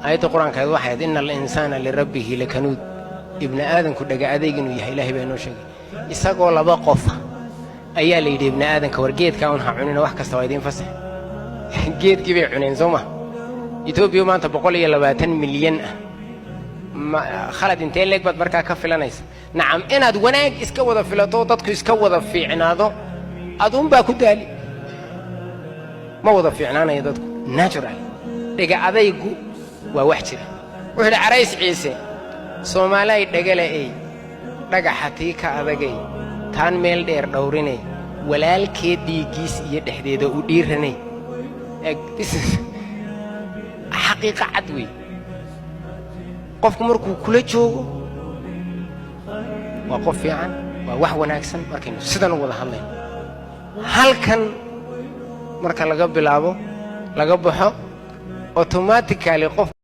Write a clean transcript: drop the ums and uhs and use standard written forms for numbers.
Aayadda Qur-aankeed waxay ahayd: "إن الإنسان لربه لكنود." Ibni aadanku dhega adayg inuu yahay Ilaahay baa inoo sheegay. Isagoo laba qofa ayaa la yidhi ibni aadanka: "War, geedkaa un ha cunina, wax kasta waa idiin fasax." Geedkii bay cuneen, soo ma? Etoobiya maanta 120 milyan ah, ma khalad intee leeg baad markaa ka filanaysa? Nacam, inaad wanaag iska wada filato, dadku iska wada fiicnaado, aduunbaa ku daali. Ma wada fiicnaanaya dadku natural. Dhega adaygu waa wax jira. Wuxuu yidhi Carays Ciise: "Soomaalay dhegala ey, dhagaxa tii ka adagay, taan meel dheer dhowrinay, walaalkeed dhiiggiis iyo dhexdeeda u dhiiranay." Eg, this is xaqiiqa cad wey. Qofku markuu kula joogo waa qof fiican, waa wax wanaagsan. Markaynu sidan u wada hadlayno, halkan marka laga bilaabo, laga baxo, automatically qof